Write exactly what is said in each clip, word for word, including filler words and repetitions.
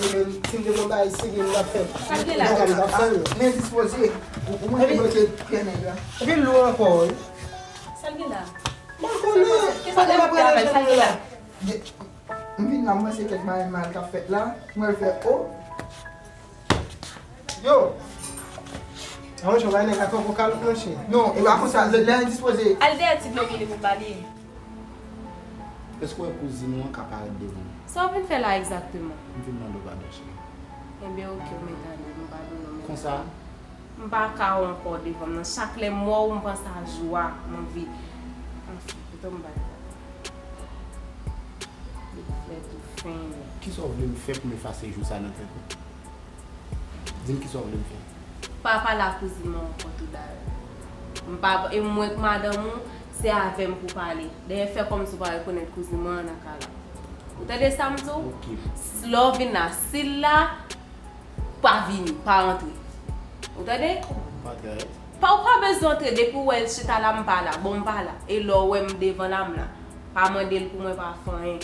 Li menm, si m te konn bagay serye, m t ap fè. Sa l gen la? M t ap fè l. Men dispoze. Ou, ou mande bloke pye nèg la. Epi lou ankò, wi. Sa l gen la? Mwen konnen. Kisa l ap travay? Sa l gen la? M vin la, m panse kèk bagay mal k ap fèt la. Mwen fè, o. Yo! An, jò bay nèg la tankou kalòt, monchè. Non, e pa konsa, lè, lè endispoze. Al dèyè ti blo pou li pou pale. Èske w wè kouzin ou an ka parèt devan m? Sa w vin fè la egzakteman? M vin mande w padon, cheri. Enben, oke, w mèt ale, m padone w, mèt ale. Konsa? M pa ka w ankò devan m nan. Chak lè m wè w, m panse a jou a, m anvi. Anfen, kite m bay. Lè tou fen. Kisa w vle m fè pou m efase jou sa nan tèt ou? Di m kisa w vle m fè. Pa pale ak kouzin mwen ankò tou dayè. M pa, e mwen k madanm ou, se avè m pou pale. Dayè fè kòmsi w pa rekonèt kouzin mwen an nan kay la. Ou tande sa m di w? Ok. S-, lè w vin la, si l la, pa vini, pa antre. Ou tande? Pa antre. Pa, ou pa bezwen antre, depi w wè l chita la, m pa la. Bon, m pa la. E lè w wè m devan la, m la. Pa mande l pou mwen, pa fè anyen.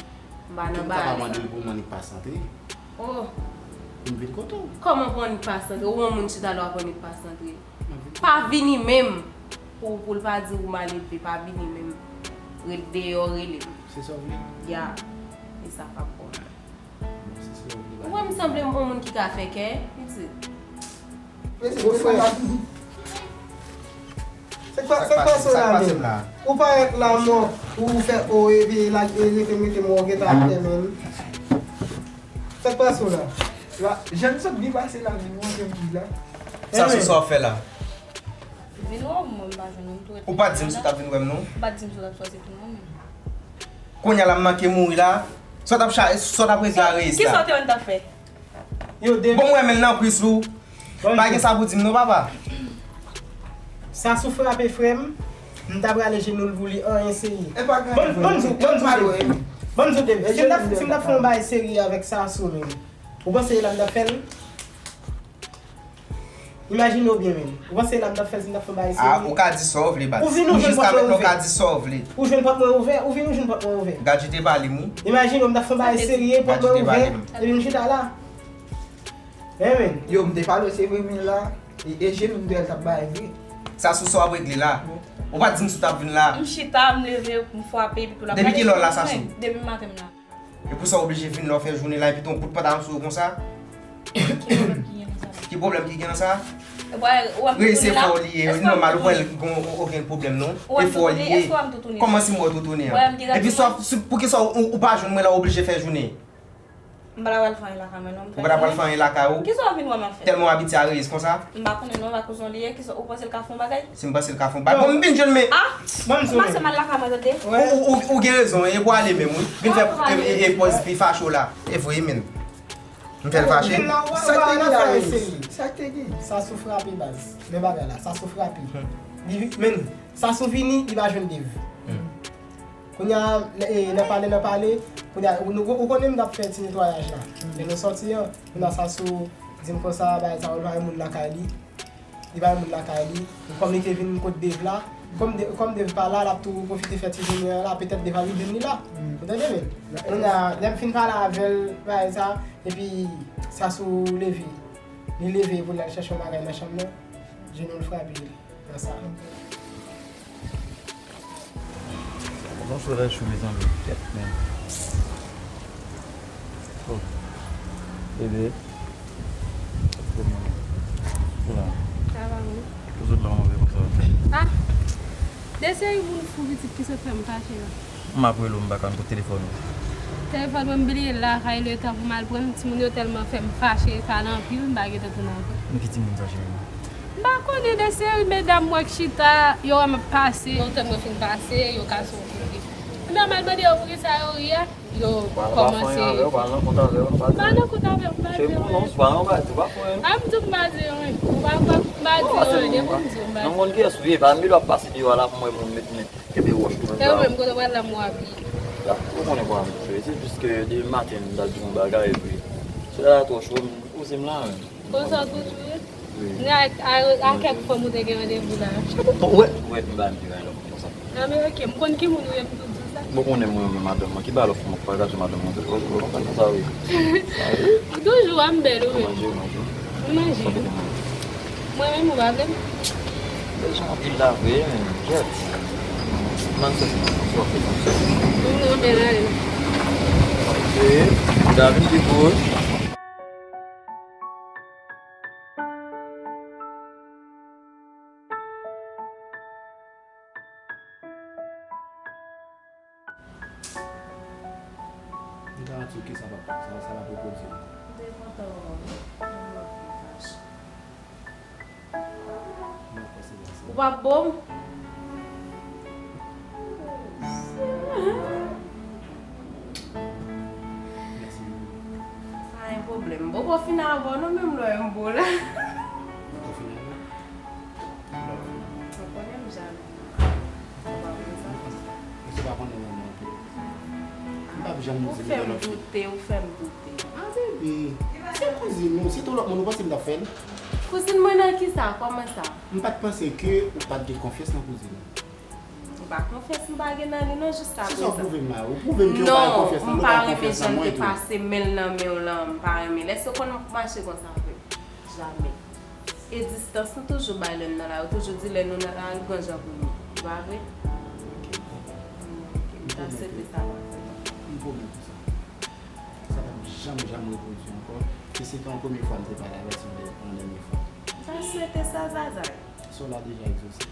M pa nan bagay sa. Ou ka pa mande l pou mwen, li pa santre. Oh. Pou m vin kote w. Kòman pou annik pa santre? Ou wè yon moun chita la, w ap annik pa santre? Pa vini menm. Pou, pou l pa di ou mal elve, pa vini menm. Ret deyò, rele m. Se sa w vle? Ya. E sa k ap bon. Se sa w vle? Ou wè m sanble yon moun ki ka fè kè, pitit? Ou frè. Se k pa, se k pase w la menm? Ou parèt la mò, ou fè o epi la, e rete m, rete m, ou gentan atè menm. Sa k pase w la? La, jan m sot byen pase la, vin montre m ki la. Sa se sa w ap fè la? Vin wè w, mwen m pa jwenn ou, m tou rete la. Ou pa t di m si w t ap vin wè m non. Ou pa t di m si w t ap sòti pou mwen menm. Kounye a la m manke mouri la. Sa w t ap cha-, sa w t ap regle a reyis la? Kisa w te wè m t ap fè? Yo, de... Bon, mwen men l nan kwis ou. Pa gen sa pou di m non, papa. Sa sou frape frè m, m ta prale jenoul pou li, anyen serye. Ban m, ban m di w, ban m di w, Dave. Ban m di w, Dave. Si m ta, si m ta fè yon bagay serye avèk sa sou menm, ou panse e la m ta fè l? Imajine w byen menm. Ou panse e la m ta fè l si m ta fè yon bagay serye? Ah, ou ka di sa w vle, baz. Ou vin ou jwenn pòt mwen ouvè. Ou ka di sa w vle. Ou jwenn pòt mwen ouvè, ou vin ou jwenn pòt mwen ouvè. Gadji te pale m, wi. Imajine w m ta fè yon bagay serye, pòt mwen ouvè, epi m chita la. Enben. Yo, m te pale w, se vre, men la, e, e jenoul m te wè l t ap bay vre. Sa sou sa w ap regle la? Ou pa t di m si w t ap vin la? M chita, m leve, m frape, epi tou l ap pale. Depi kilè w la, Sasou? Depi maten m la. E pou sa w oblije vin la, w fè jounen la, epi ton kout pantalon sou ou konsa? Ki pwoblèm ki gen nan sa? Ki pwoblèm ki gen nan sa? Reyisi fò w li ye, li nòmal, ou pa wè l gen okenn pwoblèm non. E fò w li ye. Kòman si m wè w toutouni an? Epi sa, poukisa w, ou pa jwenn mwen la, w oblije fè jounen? M pa ta pral fè anyen lakay mwen non, m trankil. Ou pa ta pral fè anyen lakay ou? Kisa w vin wè m ap fè? Tèlman w abitye a reyis konsa? M pa konnen non, m pa kouzon li ye, kisa, ou panse l ka fè yon bagay? Si m panse l ka fè yon bagay. Bon, m vin jwenn men. Ah! Ou pase mal lakay mwen tande? Wi. Ou, ou, ou gen rezon, e pou ale menm wi. Vin fè e, e, e pòz pi fache w la. E vre men. M fè l fache. Sa k te gen la reyis? Sa k te gen? Sa sou frape baz. Men bagay la, sa sou frape. Li, men, sa sou vini, li pa jwenn Dave. Kounye a, e, nan pale, nan pale, kounye a, ou, ou, ou konnen m t ap fè ti netwayaj la. Lè nou sòti an, kounye a Sasou di m konsa, bagay sa yo, li pa gen moun lakay li. Li pa gen moun lakay li. Kòm li te vin kot Dave la, kòm De-, kòm Dave pa la, l ap tou pwofite fè ti jounen an la, petèt Dave ap vin li la. Ou tande men? Kounye a, lè m fin pale avè l, bagay sa, epi Sasou leve. Li leve pou l al chèche yon bagay nan chanm nan, jenou l frape li. Nan sa. Bon, soleil chaud, mezanmi. Kèt, men. Oh. Bebe. Kòman? Ou la? Sa va, wi. Ou sot la, mwen, konsa. Ah! De seri moun fou pitit ki sot fè m fache la. M ap rele w, m pa ka, m pou telefòn ou. Telefòn mwen, m bliye l lakay, letan pou m al pran l, timoun yo tèlman fè m fache, pale anpil, m pa gentan tounen ankò. Men ki timoun sa, cheri? M pa konnen de seri medam mwen k chita, yo wè m ap pase, yo tann mwen fin pase, yo kase yon kote. Ebyen, m al mande yo poukisa yo ri a, yo kòmanse. Pa nan kont avè yo, pa nan kont avè m, pa di anyen. A, m di w m pa di anyen. Ou pa kwè m pa di anyen, depi m di w m pa di anyen. Non, moun ki eswiv, pa m ap pase deyò a la pou m wè moun met men, kenbe wòch tou menm jan. E ou menm, kote w pral la, m w ap ye. Ou konnen kòman m ye, se jis ke depi maten m t al di yon bagay, epi sou la twò cho, m poze m la menm. Konsa w toujou ye? Wi. Ni a, a, a kèk fanm ou te gen randevou la? Ou wè, ou wè m pa menm gen randevou konsa. Nan men, ok, m konn ki moun ou ye, m tou di w sa. Bon, konnen mwen renmen madanm mwen. Ki bagay lòt fanm ap pale sou madanm mwen? Ou konprann sa, wi. Ou toujou ap bèl, ou menm. Manje, manje. Ou manje. Mwen menm, ou pa vle m? Bèl jan anpil la vre, men kèt. Man, se sa w ap fè konsa. Mwen renmen la, wi. Ok. Davin pi pwòch. M ta di w kisa sa, sa, sa l ap repwodui. M te kontan wè w, wi. Mwen mòd li fache. Mwen panse la se. Ou p ap bo m? Mèsi. Pa gen pwoblèm. Bobo fin avè w, non, menm lè m bo la. Bobo fin avè w? Mwen konnen m jaloux. Ou pa konn sa? Èske w pa konnen mwen non plis? M p ap janm di m gen lòt fi. Ou fè m doute, ou fè m doute. Ah, bebe, se kouzin ou, se t on lòt moun, ou panse m t ap fè l? Kouzin mwen nan kisa? Kòman sa? M pa t panse ke ou pa t gen konfyans nan kouzin ou. M pa konfyans m pa gen nan li non jiska prezan. Se sa w pwouve m la, ou pwouve m ke w pa gen konfyans nan mwen tou. Non, m pa renmen jan l te pase men l nan men w lan, m pa renmen l. Èske w konn mache konsa vre? Jamè. E distans nou toujou bay lè n nan lari. Ou toujou di lè nou nan lari, gran jan pou nou. Ou pa vre? M ta swete sa pa fèt ankò. M pwomèt ou sa. Sa p ap janm, janm repwodui ankò. E se te yon premye fwa m te pale avè w, se yon dè-, yon dènye fwa. M ta swete sa, Zazay. Sa w la deja egzose.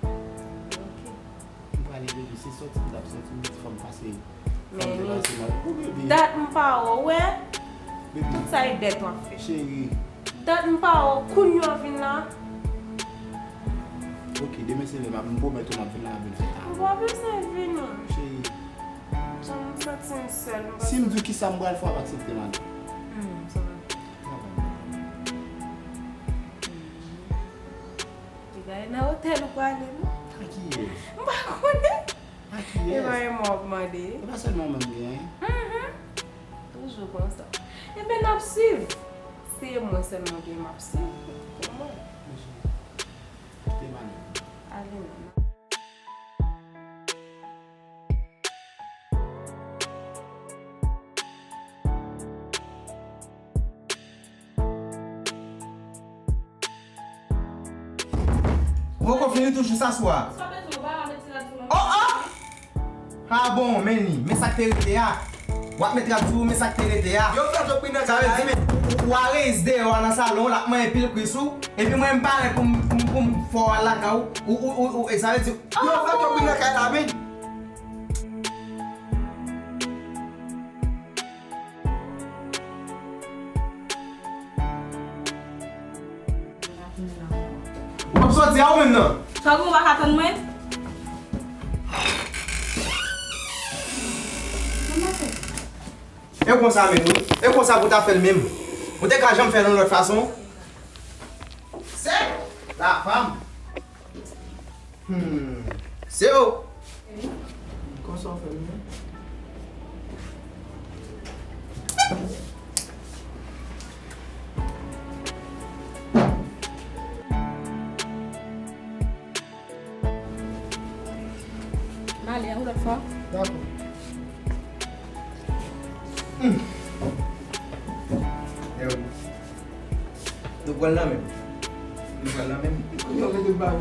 Ok. M prale, bebe, se sòti m t ap sòti, m di fò m pase, fò m te pase nan ou, bebe. Dat m pa wè w, wè. Bebe. Tout sa e dèt w ap fè. Cheri. Dat m pa wè w, kounye a w vin la. Ok, demen se lè m ap, m pwomèt ou m ap vin la, m ap vin fè tan. Ou pa bezwen vini. Cheri. Jan m santi m sèl, m pa... Si m di w kisa m pral fè, w ap aksepte, madanm. Hmm, sa va. Travay, madanm. Piga e nan otèl ou prale, non? A kiyès? M pa konnen. A kiyès? E pa yon mò w ap mande. E pa sèlman mwen m genyen. Mhm. Toujou konsa. Ebyen, n ap swiv. Se mwen sèlman gen, m ap swiv. Pou mwen. Mèsi. Te mande. Ale, non. Poko fini tou jis aswè a. Sa w bezwen, ou pa ka met ti rad sou mwen? Oh, oh! Ha bon, men li, men sa k te rete a. W ap met rad sou ou, men sa k te rete a. Yo fè Joprina. Sa vle di, men, ou, ou, ou a reyis deyò a nan salon, l ap manyen pil kwi sou ou, epi mwen, m parèt pou m, pou m, pou m fè w al lakay ou, ou, ou, ou, ou, e sa vle di, yo fè Joprina kay la, men. Ou p ap soti a ou menm nan? Sa w gen ou pa ka tann mwen? E konsa menm wi. E konsa pou w ta fè l menm. Ou te ka janm fè l yon lòt fason. Sè la fanm. Hmm. Se ou. Konsa w fè m menm. M ale yon lòt fwa. Dakò. Hmm. E ou. Nou pran l nan men m. Nou pran l nan men m. Kounye a w rete ba m.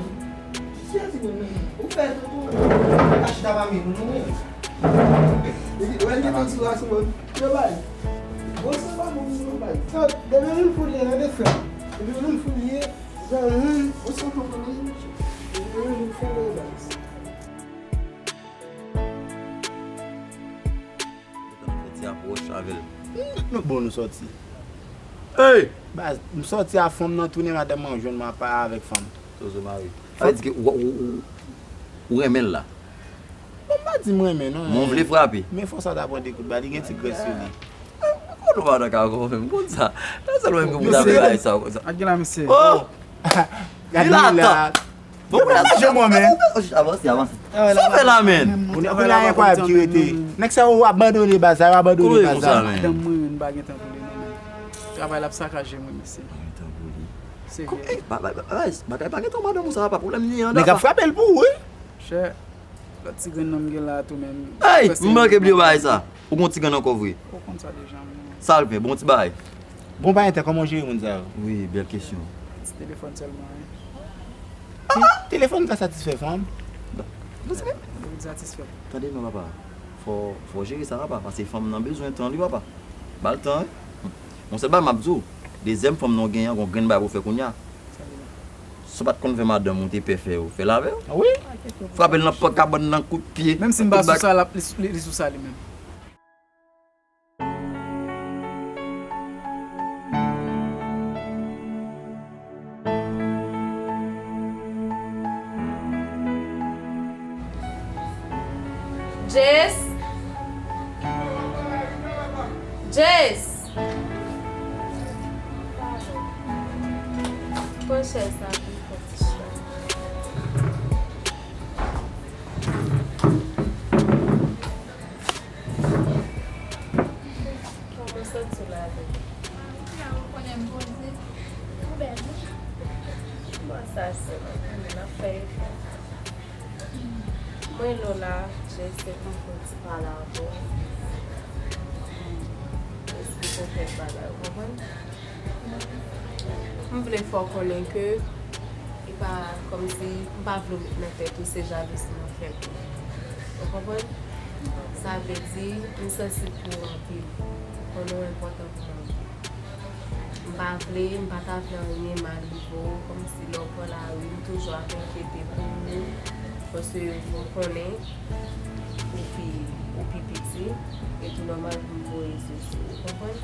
Kiyès ki konn nan men m? Ou fè tonton. Pa chita pa men nou, non. Ou wè l gen yon ti rason, yo bay. Bon, se pa bon, nou bay. Sa, depi nou fout li, tande frè. Depi nou fout li, zanmi, ou se tonton li. Depi nou fout li, bay. Yo konn fè ti apwòch avè l. Hmm, nou bon, nou sòti. Hey! Baz, m sòti a fanm nan, tounen madanm mwen jwenn mwen ap pale avèk fanm. Tozo mari. Sa vle di ke ou, ou, ou, ou renmen l la? Bon, m pa di m renmen, non, men. Men w vle frape? Men fò sa ta pran de kout bal, li gen ti grès sou li. Kote w pa nan ka ankò menm, konn sa. Nan sèl mwen menm ki pou ta fè bagay sa konsa. Ak gen la, mesye. Oh! Gade li la. Bon, kounye a sa fè mwen menm. Avanse, avanse. Sa fè la menm. Kounye a, kounye a, yon pwòblèm ki rete. Nèg sa yo abandone baz la, yo abandone baz la. Madanm mwen menm pa gen tan pou li non, men. Travay la ap sakaje mwen, mesye. Pa gen tan pou li. Serye. Bagay pa gen tan madanm ou sa, pa pwoblèm ni an. Nèg ap frape l pou ou, wi. Chè. Lòt ti grenn nan m gen la tou menm. Ey, m manke bliye bagay sa. Ou gon ti grenn ankò vre? Ou konn sa deja, mwen. Sa l fè? Bon ti bagay. Bon, pa entè, kòman w jere moun sa yo? Wi, bèl kesyon. Ti telefòn sèlman, wi. Ah, telefòn ka satisfè fanm? Bon, se vre. Li satisfè. Tande non, papa. Fò, fò jere sa, papa, paske fanm nan bezwen tan li, papa. Ba l tan, wi. Yon sèl bagay m ap di w, dezyèm fanm nan w genyen an, gon grenn bagay pou w fè kounye a. Si w pa t konn fè madanm ou te pè fè yo, fè l avè w. Ah wi? Frape l nan pòt kabann nan, kout pye, menm si m pa sou sa, l ap, li, li, li sou sa li menm. Jess! Jess! Pran chèz la pou m fè ti chwa. Kòman w santi w la menm? Ou konnen m poze. Ou bèl wi. Bon, sa se, n ap fè efò. Mwen Lola, jesite pou m fè yon ti pale avè w. Eksplike w kèk bagay, ou konprann? M vle fè w konnen ke e pa kòmsi m pa vle w met nan tèt ou se jalouzi m ap fè pou ou. Ou konprann? Sa vle di, m sansib pou ou anpil. Ou konnen w enpòtan pou mwen anpil. M pa vle, m pa ta vle anyen mal rive w, kòmsi lè w pran lari, m toujou ap enkyete pou ou, paske m konnen ou pi, ou pi piti, e tou nòmal pou m voye je sou ou, konprann?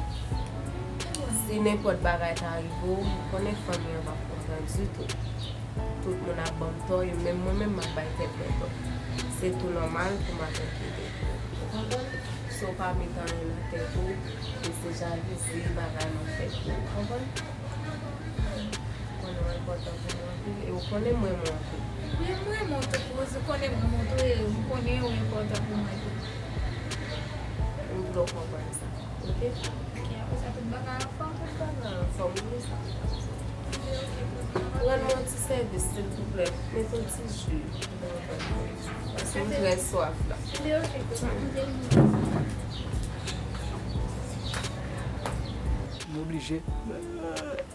Si nenpòt bagay ta rive w, m konnen fanmi an p ap kontan ditou. Tout moun ap ban m tò, e menm mwen menm m ap bay tèt mwen tò. Se tou nòmal pou m ap enkyete pou ou. Ou konprann? Si w pa met anyen nan tèt ou, e se jalouzi, bagay m ap fè pou ou. Ou konprann? Ou konnen w enpòtan pou mwen anpil, e ou konnen m renmen w anpil. Wi, m renmen w tou, ou konnen m renmen w tou, e m konnen ou enpòtan pou mwen tou. M vle w konprann sa. Ok? Ok, apre sa, tout bagay anfòm? Tout bagay anfòm, wi, sa. Rann mwen yon ti sèvis, silvouplè. Mete yon ti ji nan yon vè dlo. Paske m trè swaf la. Ok, ok. M oblije.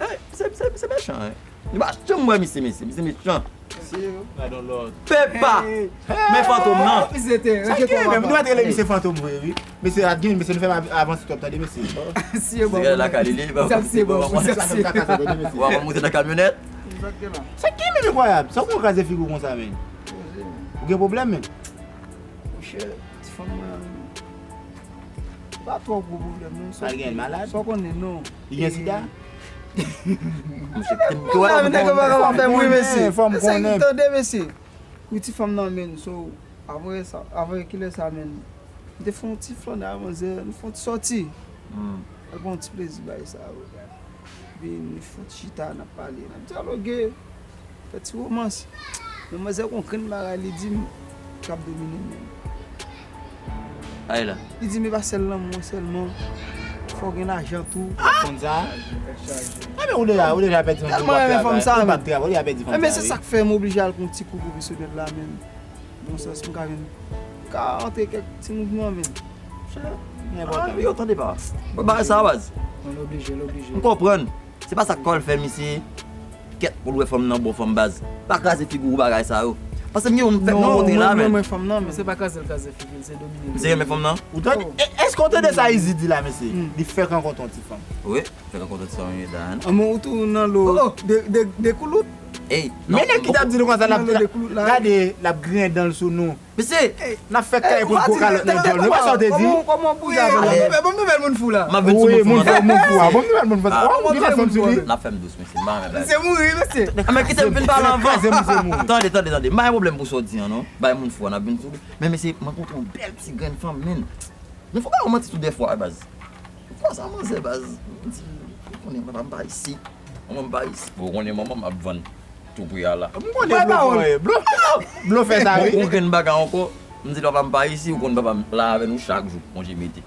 Ey, se, se, se mechan, hein. Nou pa janm wè misye, mesye. Misye mechan. Pepa! Men fantom nan. Sa ki rele, nou mèt rele misye fantom vre, wi. Mesye, Adgen, mesye, nou fè m avanse twòp, tande, mesye. Siye bon. Gade lakay li, li pa. Sa se bon, sa se bon. Ou ap monte nan kamyonèt? Sa ki menm enkwayab? Sa w konn kraze figi w konsa, menn? Ou gen pwoblèm, menn? Monchè, ti fanm nan, pa twò gwo pwoblèm, non. Sa w konnen, non. Li gen sida? Monchè, nèg yo pa kapab fè m ri, mesye. Fò m konnen. Tande, mesye. Wi, ti fanm nan, menn, so, apre sa, apre kilè sa, menn, m te fè yon ti flannè ak manzè, nou fè yon ti sòti. Al pran yon ti plezi bay sa yo. Epi nou fè yon ti chita, n ap pale, n ap dyaloge, fè ti womans. Men manzè gon grenn bagay li di m k ap domine m, menn. Ay la. Li di m e pa sèl lanmou an sèlman, fò w gen lajan tou. Konn sa? Enben ou deja, ou deja pèdi fanm. Tèlman renmen fanm sa, menn. Ou pa travay, ou deja pèdi fanm sa. Enben se sa k fè m oblije al kon ti kou pwofesyonèl la, menn. Bon sans, m ka vin, m ka antre kèk ti mouvman, menn. Yo, tande pa. Bon, bagay sa, baz. Non, l oblije, l oblije. M konprann. Se pa sa k pral fè misye kèt pou l wè fanm nan bon fanm, baz. Pa kraze figi w bagay sa yo. Paske m gen yon fèt mwen rankontre la, menn. Non, mwen fanm nan, men se pa kraze l kraze figi l, se domine l. Misye renmen fanm nan? Ou tande? E, èske w tande sa Izi di la, mesye? Li fèk rankontre yon ti fanm. Wi, fèk rankontre yon ti fanm, wi, dan. Anmò, ou tou nan lo de, de, de koulout. Ey, men nèg ki t ap di nou konsa, l ap gade, l ap griyen dan l sou nou. Mesye, n ap fè kay pou n koka lòt nan djòl. Nou pa sa w te di? Kòman, kòman w bouje avè l la? Bon nouvèl moun fou la. M ap vin sou moun fou an. Wi, moun fou, moun fou a. Bon nouvèl moun fou a. Kòman w bouje avè l? Misye mouri, mesye. A, men kite m fin pale anvan. Tande, tande, tande. M pa gen pwoblèm pou sa w di an, non. Bay moun fou a, n ap vin sou li. Men mesye, m rankontre yon bèl ti grenn fanm, menn. Men fò pa yon manti tou dèfwa, baz. Fò sa manzè, baz. M di, ou konnen papa m pa isi. Manman m pa isi. Bon, ou konnen manman m ap vann tou pri a la. M konnen blofè, blofè sa, wi. Ou konn bagay ankò. M di papa m pa isi, ou konn papa m la avè nou chak jou, konje mete.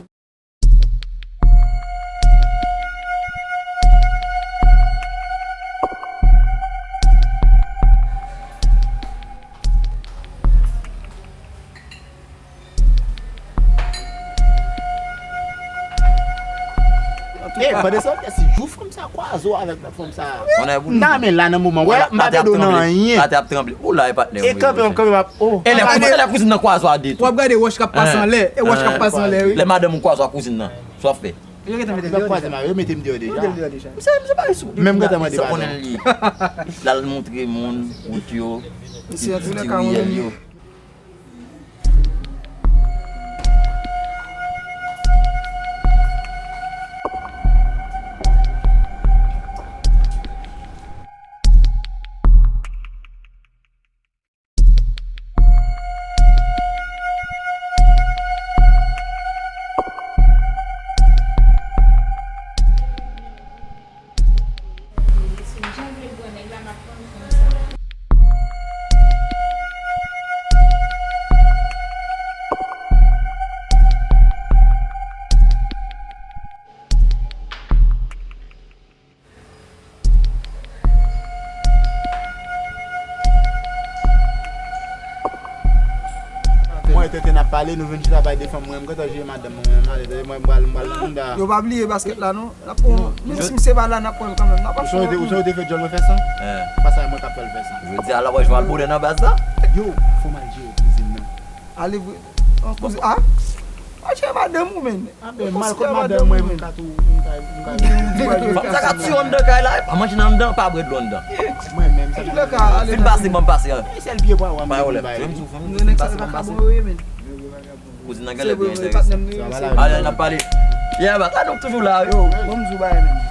Eh, pandan se tan, si jou fanm sa kwaze w avèk fanm sa. Nan men la nan moman. Wè, m pa pèdi nan anyen. Atè ap tranble. Ou la, e patnè. E kanpe, m kanpe, m ap, oh. E lè kouzin, e lè kouzin nan kwaze w a de tou. W ap gade wòch k ap pase anlè. E wòch k ap pase anlè, wi. Lè madanm ou kwaze w a kouzin nan. Sa w ap fè? Yo gentan mete m deyò deja. Yo gentan mete m deyò deja. M se, m se pa sou. Menm gentan mande bagay. L al montre moun wout yo, ti riyèl yo. Mwen tenten n ap pale, nou vin chita bay de fanm, mwen, m gentan jere madanm mwen, mwen, mwen, mwen, mwen, mwen, mwen, mwen, mwen, mwen, mwen, Yo pa bliye baskèt la non. N ap pran, menm si m se pa la, n ap pran l kanmenm. N ap ap fè yon ti, ou se ou te fè John mwen fè sa? Fas a mwen k ap fè l fè sa. Jodi a la, w al jwenn al bonè nan baz la. Yo, fò m al jere kouzin nan. Ale vre. An kouzin, a? Al jere madanm ou, menm. A, ben, mal kot madanm mwen, m ka tou, m ka, m ka. Fanm sa ka tiye anndan kay la, pa manje nan anndan, pa bwè dlo anndan. Mwen menm, sa. Fin pase, ban m pase. Sèl pye pwa w a m vin bay. Fin pase, ban m pase. Kouzin nan genlè byen enterese. Ale, n ap pale. Yeah, ba, sa nou toujou la, wi. Yo, bon, m di w bagay menm.